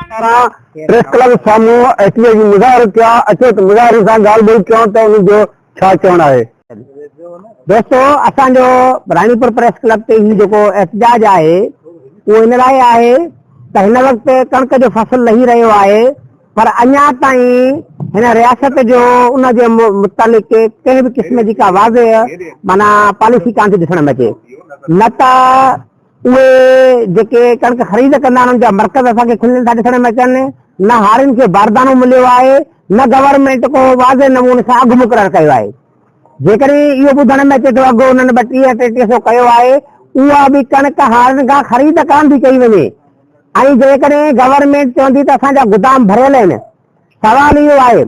پاران press club سامهون احتجاجي مظاهرو ڪيا، اچو ته مظاهرين سان ڳالهه ٻولهه ڪيون ته انهن جو ڇا چوڻ آهي. دوستو اسان جو راڻيپور پريس ڪلب تي هي جيڪو احتجاج آهي اهو ان لاء آهي ته هن وقت ڪڻڪ جو فصل لهي رهيو آهي پر اڃا تائين هن رياست جو ان جي متعلق ڪنهن به قسم جي ڪا واضح معنيٰ پاليسي ڪانه ٿي ڏسڻ ۾ اچي نه ته اهي جيڪي ڪڻڪ خريد ڪندا آهن انهن جا مرڪز اسان کي کليل ٿا ڏسڻ ۾ اچن، نه هارين کي باردانو مليو آهي، نه گورنمينٽ ڪو واضح نموني سان اگهه مقرر ڪيو آهي. جيڪڏهن اهو ٻڌڻ ۾ اچي ٿو اگهه انهن ٻٽيهه ٽيٽيهه سو ڪيو آهي، اها به ڪڻڪ هارين کان خريد ڪانه ٿي ڪئي وڃي ۽ جيڪڏهن گورنمينٽ چوندي ته اسان جا گدام ڀريل آهن، سوال اهو آهي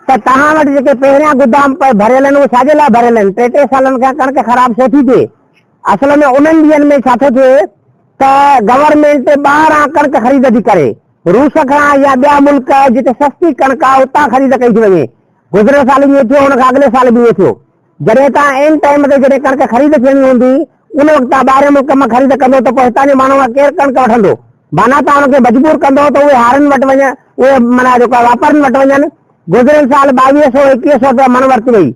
ته توهان وٽ جيڪي پهريان گدام ڀريل آهن اهي ڇا جي لاء ڀريل آهن؟ ٽي ٽي سالن کان ڪڻڪ خراب ڇو ٿي ٿئي؟ اصل ۾ انهن ڏينهن ۾ ڇا ٿو ٿئي ته گورنمينٽ ٻاهران ڪڻڪ خريد ٿي ڪري، روس کان يا ٻيا ملڪ جتي سستي ڪڻڪ آهي اتان خريد ڪئي ٿي وڃي. گذريل سال ائين ٿيو ان کان اڳلي سال به ائين ٿيو. جڏهن توهان عين ٽائيم تي جڏهن ڪڻڪ خريد ٿيڻي هوندي ان وقت توهان ٻاهرين ملڪ مان خريد ڪندو ته پوء هتان جي ماڻهن کان ڪير ڪڻڪ وٺندو؟ معنيٰ توهان انهن کي مجبور ڪندو ته اهي هارين وٽ وڃن اهي معنيٰ جيڪو آهي واپارين وٽ وڃن. گذريل سال ٻاويهه سو ايڪويهه سو رپيا مڻ ورتي وئي.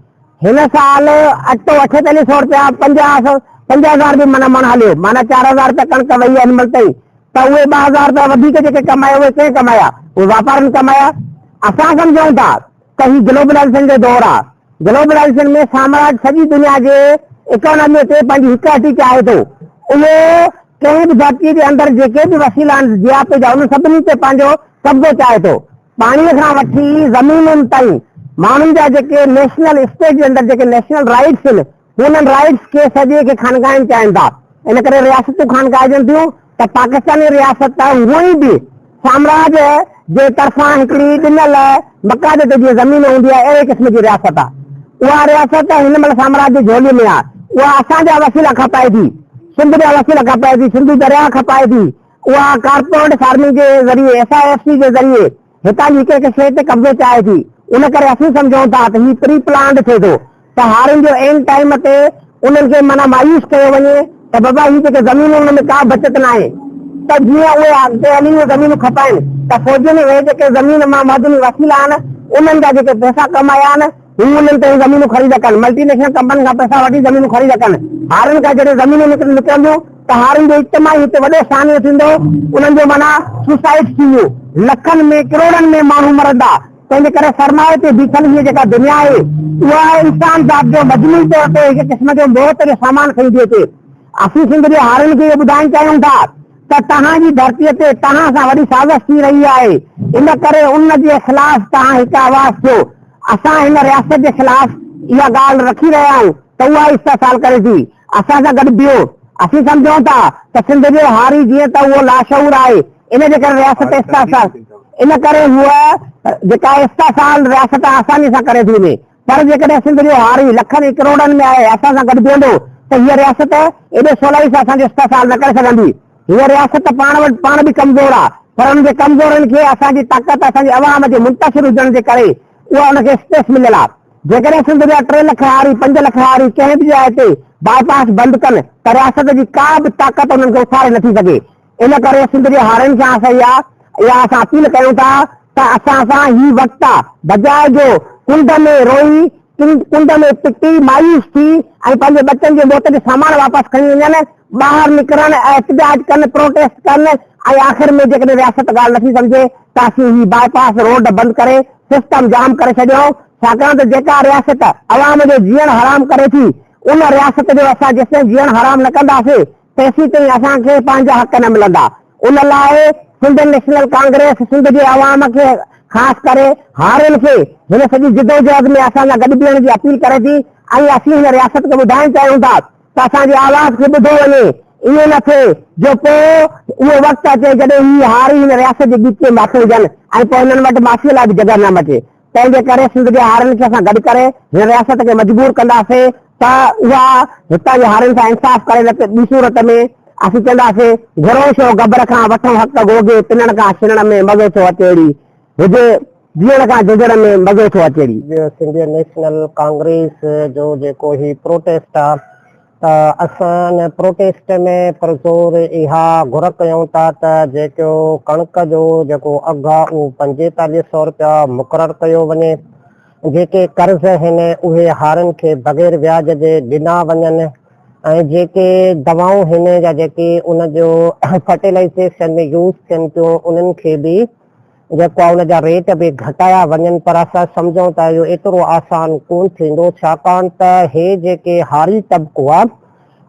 هن سال اٽو اٺيتاليهه سو رپيا 50 5000 به معنيٰ مڻ هليو معنيٰ 4000 رپيا ڪڻڪ وئي آهي هن مهل تائين ته اهي 2000 رپيا وڌيڪ جيڪي ڪمايا اهي ڪنهن ڪمايا؟ اهي واپارين ڪمايا. اسان سمجهون ٿا ته هي گلوبلائيزيشن جو دور آهي. گلوبلائيزيشن ۾ سامراج سڄي دنيا جي اڪاناميء تي پنهنجي هڪ هٽي چاهي ٿو. اهو ڪنهن به ڌرتيء جي اندر جيڪي به وسيلا آهن جياپي جا انهن سڀني تي پنهنجو قبضو چاهي ٿو. پاڻيء کان وٺي زمينن تائين ماڻهن جا جيڪي نيشنل اسٽيٽ جي اندر جيڪي نيشنل رائيٽس آهن هو انهن رائيٽس کي سڄي کي خانگائڻ چاهين ٿا. ان ڪري رياستون خانگائجن ٿيون ته پاڪستاني رياست ته هونئن به سامراج جي طرفان هڪڙي ڏنل مقاعدي تي جيئن زمين هوندي آهي اهڙي قسم جي رياست آهي. اها رياست هن مهل سامراج جي جهولي ۾ آهي. اها اسان جا وسيلا کپائي ٿي، سنڌ جا وسيلا کپائي ٿي، سنڌو درياهه کپائي ٿي. اها ڪارپوريٽ فارمنگ جي ذريعي، ايس I F C جي ذريعي هتان جي هڪ هڪ شيء تي قبضو چاهي ٿي. ان ڪري اسين سمجهون ٿا ته هي پري پلانڊ ٿئي ٿو ته هارين جو عين ٽائيم تي انهن کي معنيٰ مايوس ڪيو وڃي ته بابا هي جيڪي زمينون انهن ۾ ڪا بچت ناهي ته جيئن اهي اڳتي هلي اهي زمينون کپائين ته فوجين اهي جيڪي زمين مان معدني وسيلا آهن انهن جا جيڪي پئسا ڪمايا آهن هو انهن تي زمينون خريد ڪن، ملٽي نيشنل ڪمپنين کان پئسا وٺي زمينون خريد ڪن. هارين کان جڏهن زمينون نڪرنديون ته هارين جو اجتماعي هتي وڏو سانحو ٿيندو، انهن جو معنيٰ سوسائيڊ ٿينديون، لکن ۾ ڪروڙن ۾ ماڻهو مرندا. تنهن جي ڪري سرمائي تي بيٺل هيء جيڪا دنيا آهي، اها انسان ذات جو مجموعي طور تي هڪ قسم جو موت جو سامان کڻي ٿي اچي. اسين سنڌ جي هارين کي اهو ٻڌائڻ چاهيون ٿا ته توهان جي ڌرتيء تي توهان سان وڏي سازش ٿي رهي آهي، ان ڪري ان جي خلاف توهان هڪ آواز ٿيو. اسان هن رياست جي خلاف اها ڳالهه رکي رهيا آهيون ته اها استحصال ڪري ٿي، اسان سان گڏ بيهو. اسين سمجهون ٿا ته سنڌ جو هاري جيئن ته اهو لاشعور آهي، ان جي ڪري رياست استحصال ان ڪري هوء جيڪا استحصال رياست آساني سان ڪري ٿي وڃي. پر جيڪڏهن سنڌ جو هاري لکن ۽ ڪروڙن ۾ آهي اسان سان گڏ بيهندو ته هيء رياست ايڏي سولائي سان اسان جو استحصال نه ڪري سگهندي. هيء رياست پاڻ وٽ پاڻ به ڪمزور آ پر ان جي ڪمزورين کي اسان جي طاقت اسان جي عوام جي منتشر هجڻ جي ڪري اها ان کي اسپيس مليل آ. جيڪڏهن سنڌ جا 3 لک هاري 5 لک هاري ڪنهن به جاء تي باء پاس بند ڪن ته رياست جي ڪا به طاقت انهن کي اٿاري نٿي سگهي. ان ڪري سنڌ جي هارين سان اسان اها اها اسان اپيل ڪيون ٿا ته اسان سان هي وقت آ بجاء جو ڪنڊ ۾ روئي ڪنڊ ۾ پٽي مايوس ٿي ۽ پنهنجي ٻچن جي موت جو سامان واپس کڻي وڃن، ٻاهر نڪرن، احتجاج ڪن، پروٽيسٽ ڪن ۽ آخر ۾ جيڪڏهن رياست ڳالهه نٿي سمجهي ته اسين هي باء پاس روڊ بند ڪري سسٽم جام ڪري ڇڏيون ڇاڪاڻ ته جيڪا رياست عوام جو جيئڻ حرام ڪري ٿي ان رياست جو اسان جيستائين جيئڻ حرام نه ڪنداسين تيسيتائين اسان کي پنهنجا حق نه ملندا. ان لاء سنڌ نيشنل ڪانگريس سنڌ جي عوام کي خاص ڪري هارين کي هن سڄي جدوجهد ۾ اسان سان گڏ بيهڻ جي اپيل ڪري ٿي ۽ اسين هن رياست کي ٻڌائڻ چاهيون ٿا ته اسان جي آواز کي ٻڌو وڃي ائين نه ٿئي جو پوء اهو وقت اچي جڏهن هي هاري هن رياست جي ڳچيء ۾ هٿ وجهن ۽ پوء هنن وٽ معافيء لاء به جڳهه نه بچي. تنهن جي ڪري سنڌ جي هارين کي اسان گڏ ڪري هن رياست کي مجبور ڪنداسين ته اها هتان جي هارين سان انصاف ڪري نه ته ٻي صورت ۾ اسين چونداسين گهرون شو گبر کان وٺون حق گوگي پنڻ کان ڇنڻ ۾ مزو ٿو اچي اڙي هجي جيئڻ کان جهجهڻ ۾ مزو ٿو اچي اڙي. سنڌ نيشنل ڪانگريس جو جيڪو هي پروٽيسٽ آ. ته اسان ان پروٽيسٽ ۾ پرزور اها گهر ڪيون ٿا ته جيڪو ڪڻڪ جو جيڪو اگهه آهي اهو 45 سئو رپيا مقرر ڪيو وڃي، جيڪي قرض آهن اهي هارين کي بغير وياج جي ڏنا وڃن ۽ جيڪي دوائون آهن يا جيڪي ان جو فرٽيلائيزيشن ۾ يوز ٿين پيون انهن کي به جيڪو آهي ان جا ريٽ به گهٽايا وڃن پر اسان سمجهون ٿا اهو ايترو آسان ڪونه ٿيندو ڇاڪاڻ ته هي جيڪي هاري طبقو آهي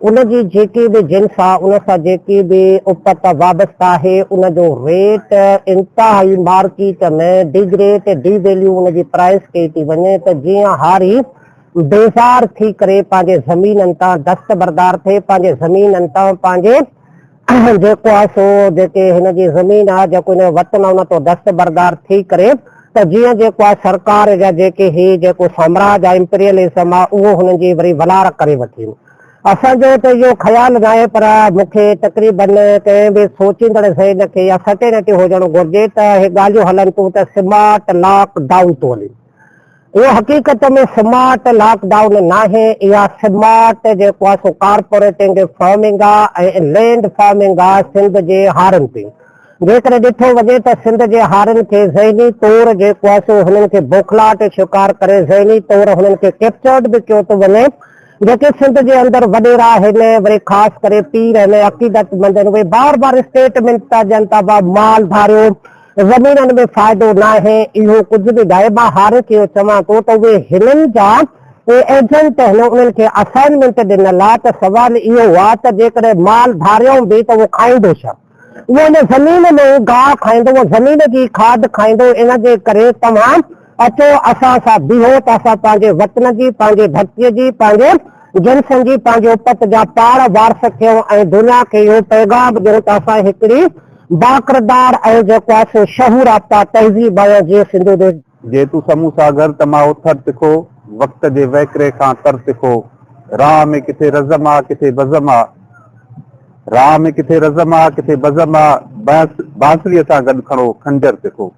ان جي جيڪي به جنس آهي ان سان جيڪي به اپت وابسته آهي ان جو ريٽ انتهائي مارڪيٽ ۾ ڊيگريٽ ڊي ويليو ان جي پرائس ڪئي ٿي وڃي ته جيئن هاري بيزار ٿي ڪري پنهنجي زمينن تان دستبردار ٿئي پنهنجي زمينن تان پنهنجي جيڪو آهي سو جيڪي هن جي زمين آهي جيڪو هن جو وطن آهي ان تان دستبردار ٿي ڪري ته جيئن جيڪو آهي سرڪار جا جيڪي هي جيڪو سامراج آهي امپريلزم آهي اهو هنن جي وري ولار ڪري وٺي. اسان جو ته اهو خيال ناهي پر مون کي تقريبن ڪنهن به سوچيندڙ ذهن کي اها سرٽينٽي هجڻ گهرجي ته هي ڳالهيون هلن ٿيون ته سمارٽ لاڪ ڊائون ٿو هلي. اهو حقيقت ۾ سمارٽ لاڪ ڊائون ناهي، اها سمارٽ جيڪو آهي سو ڪارپوريٽنگ فارمنگ آهي ۽ لينڊ فارمنگ آهي سنڌ جي هارين تي. جيڪڏهن ڏٺو وڃي ته سنڌ جي هارين کي ذهني طور جيڪو آهي سو هنن کي بوکلاهٽ جو شڪار ڪري ذهني طور هنن کي ڪيپچرڊ به ڪيو ٿو وڃي. جيڪي سنڌ جي اندر وڏيرا آهن وري خاص ڪري پير آهن عقيدتمند آهن اهي بار بار اسٽيٽمينٽ ٿا ڏين ته ڀاء مال ڌاريو زمينن ۾ فائدو ناهي، اهو ڪجهه به ناهي، مان هاري کي اهو چوان ٿو ته اهي هنن جا اهي ايجنٽ آهن، انهن کي اسائنمينٽ ڏنل آهي ته سوال اهو آهي ته جيڪڏهن مال ڌاريائون به ته اهو کائيندو ڇا؟ اهو ان زمين ۾ ئي گاهه کائيندو، اهو زمين جي کاڌ کائيندو، ان جي ڪري توهان اچو اسان سان بيهو ته اسان پنهنجي وطن جي، پنهنجي ڌرتيء جي، پنهنجي جنسن جي، پنهنجي اپت جا پاڻ وارث ٿيون ۽ دنيا کي اهو پيغام ڏيون ته اسان هڪڙي باڪردار ۽ جيڪو آهي سو شعور يافته تهذيب آهيون جيئن سنڌو ديش. جي تون سمون ساگر ته مان اوٿر تکو، وقت جي وهڪري کان تر تکو، راهه ۾ ڪٿي رزم آ ڪٿي بزم آ، راهه ۾ ڪٿي رزم آ ڪٿي بزم آ، بانسريء سان گڏ کڻو خنجر تکو.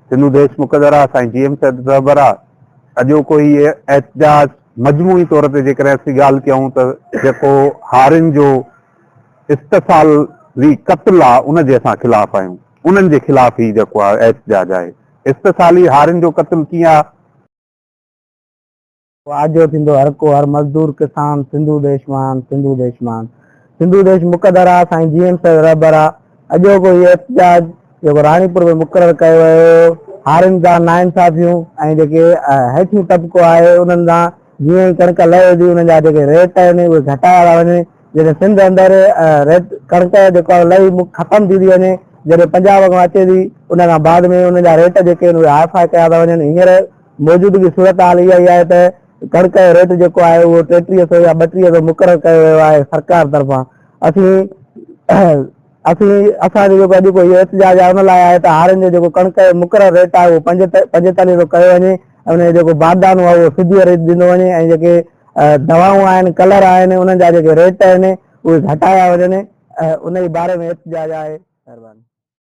سنڌو ديش مقدر آ، سائين جي ايم سيد رهبر آ. اڄوڪو هي احتجاج مجموعي طور تي جيڪڏهن اسين ڳالهه ڪيون ته جيڪو هارين جو استحصالي قتل آ ان جي اسان خلاف آهيون، انهن جي خلاف هي جيڪو آ احتجاج آهي. استحصالي هارين جو قتل ڪيئن آ؟ آجو ٿيندو هر ڪو هر مزدور ڪسان سنڌو ديش مان سنڌو ديش مان سنڌو ديش مقدر آ سائين جي ايم سيد رهبر آ اڄوڪو هي احتجاج جيڪو راڻيپور ۾ مقرر ڪيو ويو هيو هارين سان ناانصافيون ۽ جيڪي هيٺيون طبقو آهي انهن سان جيئن ئي ڪڻڪ لهي ٿي انهن جا جيڪي ريٽ آهن اهي گهٽايا ٿا وڃن جڏهن سنڌ اندر ريٽ ڪڻڪ جيڪو آهي لهي ختم ٿي ٿي وڃي جڏهن پنجاب کان اچي ٿي ان کان بعد ۾ انهن جا ريٽ جيڪي آهن اهي هاء فاء ڪيا ٿا وڃن هينئر موجودگي صورتحال اها ئي آهي ته ڪڻڪ جو ريٽ جيڪو آهي اهو 33 سئو يا 32 سئو مقرر ڪيو ويو آهي سرڪار طرفان اسين اسين اسان جو جيڪو اڄ ڪو اهو احتجاج آهي ان لاء آهي ته هارين جو جيڪو ڪڻڪ جو مقرر ريٽ آهي اهو 45 سئو ڪيو وڃي ۽ ان جو جيڪو باردانو آهي اهو سڌيء ريت ڏنو وڃي ۽ جيڪي دوائون آهن ڪلر آهن انهن جا جيڪي ريٽ آهن اهي گهٽايا وڃن ان جي باري ۾ احتجاج آهي مهرباني.